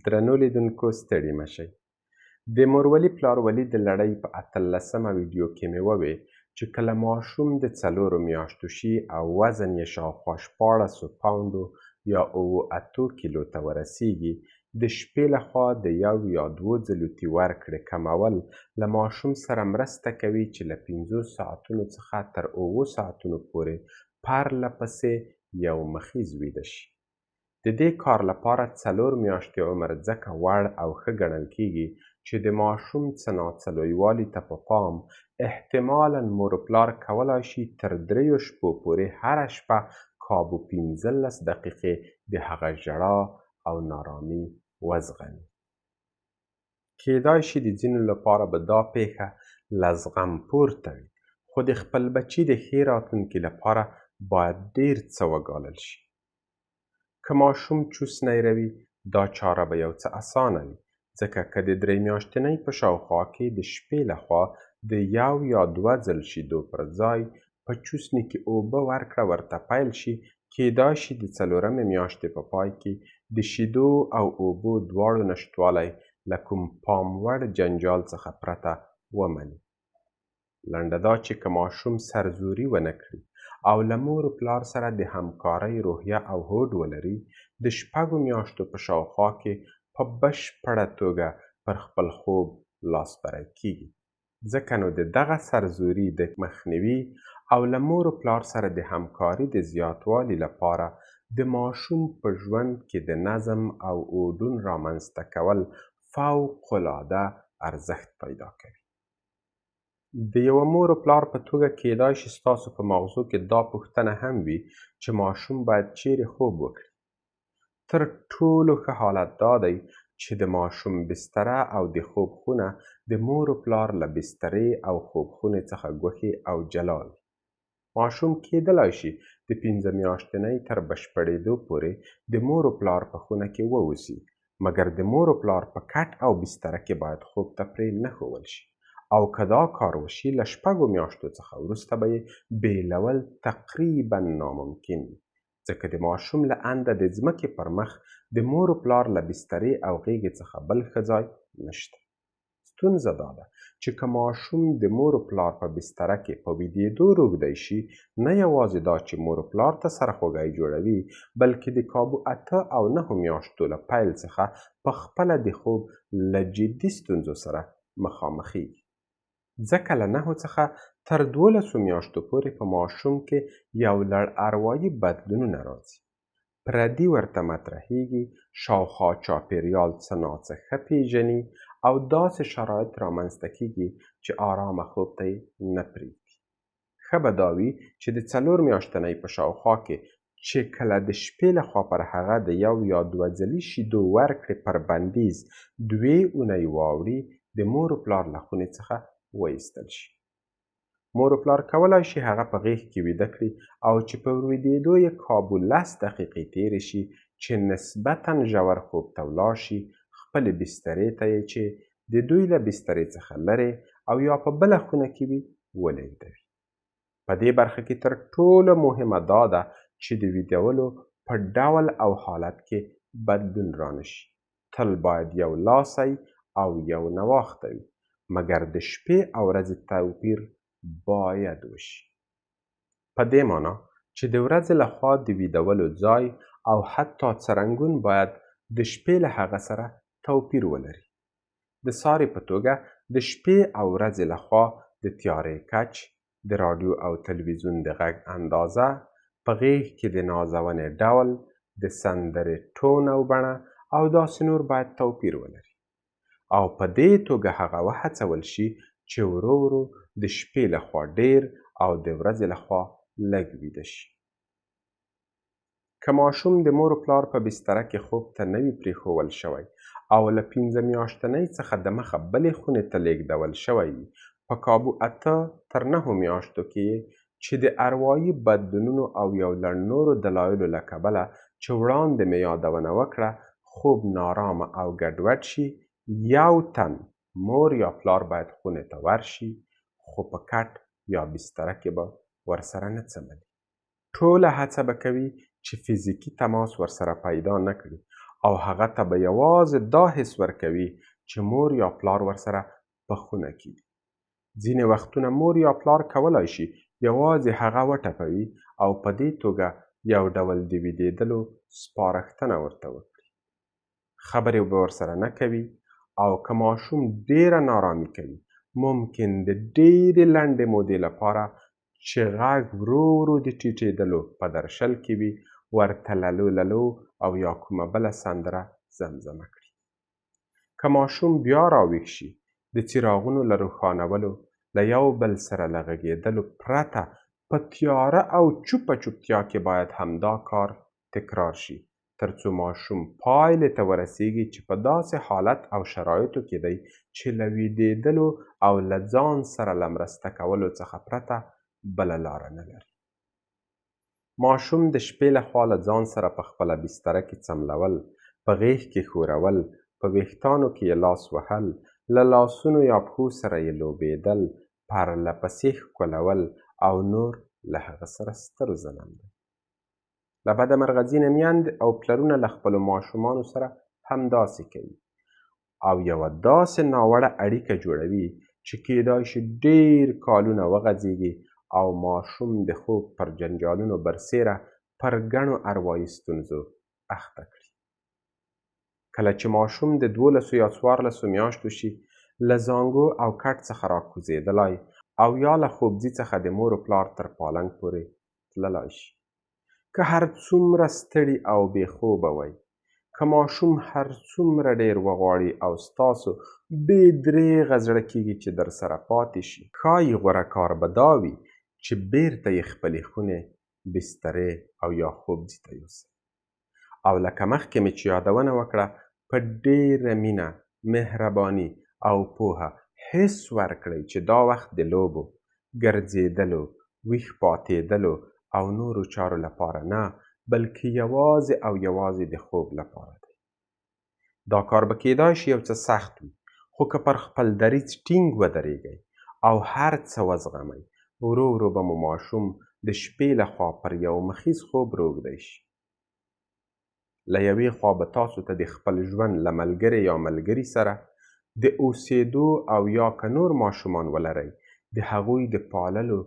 درنو لیدونکو ستړي مه شئ. د مورولي پلارولي د لړۍ په 18مه ویډیو کې مې ووې چې کله ماشوم د 4 میاشتو شي او وزن یې شاوخوا 16 پاونډو یا 7-8 کیلو ته ورسیږي، د شپې لخوا د 1 یا 2 ځلو تي ورکړې کمول له ماشوم سره مرسته کوي چې له 5 ساعتونو څخه تر 7 ساعتونو پورې پرله پسې یو مخیز ویده شي. د دې کار لپاره 4 میاشتې عمر ځکه وړ او ښه ګڼل کیږي چې د ماشوم څه ناڅه لویوالي ته په پام احتمالاً مور و پلار کولای شي تر 3 شپو پورې هره شپه کابو 15 دقیقې د هغه ژړا او نارامي وزغمي. کیدای شي د ځینو لپاره به دا پیښه له زغم پورته وي، خو د خپل بچي د ښې راتلونکي لپاره باید ډېر څه وګالل شي. که ماشوم چوس نیروي، دا چاره به یو څه اسانه وي، ځکه که د 3 میاشتنۍ په شاوخوا کې د شپې لخوا د 1 یا 2 ځل شیدو پر ځای په چوسني کې اوبه ورکړه ورته پیل شي، کیدای شي د 4مې میاشتې په پای کې د شیدو او اوبو دواړو نشتوالی له کوم پام وړ جنجال څخه پرته ومني. لنډه دا چې که ماشوم سرزوري ونه کړي او له مور و پلار سره د همکارۍ روحیه او هوډ ولري، د 6 میاشتو په شاوخوا کې په بشپړه توګه پر خپل خوب لاسبری کیږي. ځکه نو د دغه سرزوري د مخنیوي او له مور و پلار سره د همکاري د زیاتوالي لپاره د ماشوم په ژوند کې د نظم او اوډون رامنځته کول فوق العاده ارزښت پیدا کوي. د یوه مور و پلار په توګه کیدای شي ستاسو په ماغزو کې دا پوښتنه هم وي چې ماشوم باید چیرې خوب وکړي. تر ټولو ښه حالت دا دی چې د ماشوم بستره او د خوب خونه د مور و پلار له بسترې او خوب خونې څخه ګوښې او جلا وي. ماشوم کیدلای شي د 5 میاشتنۍ تر بشپړېدو پورې د مور و پلار په خونه کې واوسي، مګر د مور و پلار په کټ او بستره کې باید خوب ته پرې نه ښوول شي، او که دا کار وشي له 6 میاشتو څخه وروسته به یې بېلول تقریبا ناممکن وي، ځکه د ماشوم له انده د ځمکې پر مخ د مور و پلار له بسترې او غېږې څخه بل ښه ځای نشته. ستونزه دا ده چې که ماشوم د مور و پلار په بستره کې په ویدېدو روږدی شي، نه یوازې دا چې مور و پلار ته سرخوږی جوړوي، بلکې د کابو 8 او 9 میاشتو له پیل څخه په خپله د خوب له جدي ستونزو سره مخامخېږي. ځکه له 9 څخه تر 12 میاشتو پورې په ماشوم کې یو لړ اروایي بدلونونه راځي، پردي ورته مطرحېږي، شاوخوا چاپېریال څه ناڅه ښه پېژني او داسې شرایط رامنځته کېږي چې آرامه خوب ته یې نه پرېږدي. ښه به دا وي چې د 4 میاشتنۍ په شاوخوا کې چې کله د شپې لخوا پر هغه د 1 یا 2 ځلي شیدو ورکړې پر بندیز 2 اونۍ واوړي، د مور و پلار له خونې څخه وایستل شي. مور و پلار کولای شي هغه په غېږ کې ویده کړي او چې په ویدېدو یې کابو 10 دقیقې تېرې شي چې نسبتاً ژور خوب ته ولاړ شي، خپلې بسترې ته یې چې د دوی له بسترې څخه لرې او یا په بله خونه کې وي ولېږدوي. په دې برخه کې تر ټولو مهمه دا ده چې د ویدولو په ډول او حالت کې بدلون رانشي. تل باید یو لاسی او یو نواخته وي، مګر د شپې او ورځې توپیر باید وشي. په دې معنا چې د ورځې لخوا د ویدولو ځای او حتی څرنګون باید د شپې له هغه سره توپیر ولري. د ساري په توګه د شپې او ورځې لخوا د تیارې کچ، د راډیو او تلویزیون د غږ اندازه، په غېږ کې د نازونې ډول، د سندرې ټون او بڼه او داسې نور باید توپیر ولري، او په دې توګه هغه وهڅول شي چې ورو ورو د شپې لخوا ډېر او د ورځې لخوا لږ ویده شي. که ماشوم د مور و پلار په بستره کې خوب ته نه وي پرېښوول شوی او له 5 میاشتنۍ څخه دمخه بلې خونې ته لېږدول شوی وي، په کابو 8 تر 9 میاشتو کې یې چې د اروایي بدلونونو او یو لړ نورو دلایلو له کبله چې وړاندې مې یادونه وکړه خوب نارامه او ګډوډ شي، یو تن مور یا پلار باید خونې ته ورشي، خو په کټ یا بستره کې به ورسره نه څملي. ټوله هڅه به کوي چې فزیکي تماس ورسره پیدا نه کړي او هغه ته به یوازې دا حس ورکوي چې مور یا پلار ورسره په خونه کې دي. ځینې وختونه مور یا پلار کولای شي یوازې هغه وټپوي او په دې توګه یو ډول د ویدېدلو سپارښتنه ورته وکړي. خبرې به ورسره نه کوي او که ماشوم ډېره نارامي کوي، ممکن د ډېرې لنډې مودې لپاره چې غږ ورو ورو د ټیټېدلو په درشل کې وي، ورته للو للو او یا کومه بله سندره زمزمه کړي. که ماشوم بیا راویښ شي، د څراغونو له روښانولو، له یو بل سره له غږېدلو پرته په تیاره او چوپه چوپتیا کې باید همدا کار تکرار شي، ترڅو ماشوم پایلې ته ورسېږي چې په داسې حالت او شرایطو کې دی چې له ویدېدلو او له ځان سره له مرسته کولو څخه پرته بله لاره نه لري. ماشوم د شپې له خوا له ځان سره په خپله بستره کې څملول، په غېږ کې ښورول، په ویښتانو کې یې لاس وهل، له لاسونو یا پښو سره یې لوبېدل، پرله پسې ښکلول او نور له هغه سره ستر ظلم دی. له بده مرغه ځینې میندې او پلرونه له خپلو ماشومانو سره همداسې کوي او یوه داسې ناوړه اړیکه جوړوي چې کېدای شي ډېر کالونه وغځېږي او ماشوم د خوب پر جنجالونو برسېره پر ګڼو اروایي ستونزو اخته کړي. کله چې ماشوم د 12 یا 14 میاشتو شي، له زانګو او کټ څخه راکوزېدلای او یا له خوبځي څخه د مور و پلار تر پالنګ پورې تللای شي. که هر څومره ستړي او بې خوبه وئ، که ماشوم هر څومره ډېر وغواړي او ستاسو بې درېغه زړه کېږي چې درسره پاتې شي، ښايي غوره کار به دا وي چې بېرته یې خپلې خونې، بسترې او یا خوبځي ته یوسئ. او لکه مخکې مې چې یادونه وکړه، په ډېره مینه، مهرباني او پوهه حس ورکړئ چې دا وخت د لوبو، ګرځېدلو، ویښ پاتېدلو او نورو چارو لپاره نه، بلکې یوازې او یوازې د خوب لپاره دی. دا کار به کېدای شي یو څه سخت وي، خو که پر خپل دریځ ټینګ ودرېږئ او هر څه وزغمئ، ورو ورو به مو ماشوم د شپې له خوا پر یو مخیز خوب روږدی شي. له یوې خوا به تاسو ته د خپل ژوند له ملګرې یا ملګري سره د اوسېدو او یا که نور ماشومان ولرئ، د هغوی د پاللو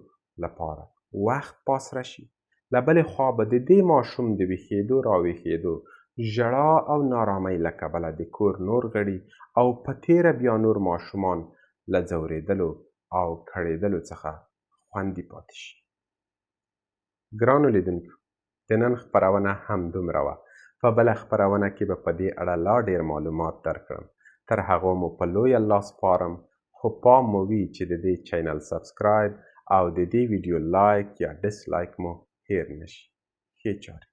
لپاره وخت پاسره شي. له بلې خوا به د دې ماشوم د ویښېدو راویښېدو، ژړا او نارامۍ له کبله د کور نور غړي او په تېره بیا نور ماشومان له ځورېدلو او کړېدلو څخه خوندي پاتې شي. ګرانو لیدونکو، د نن خپرونه هم دومره وه. په بله خپرونه کې به په دې اړه لا ډېر معلومات درکړم. تر هغو مو په لوی الله سپارم، خو پام مو وي چې د دې چینل subscribe او د دې ویډیو like یا dislike مو هېر نه شي. ښې چارې.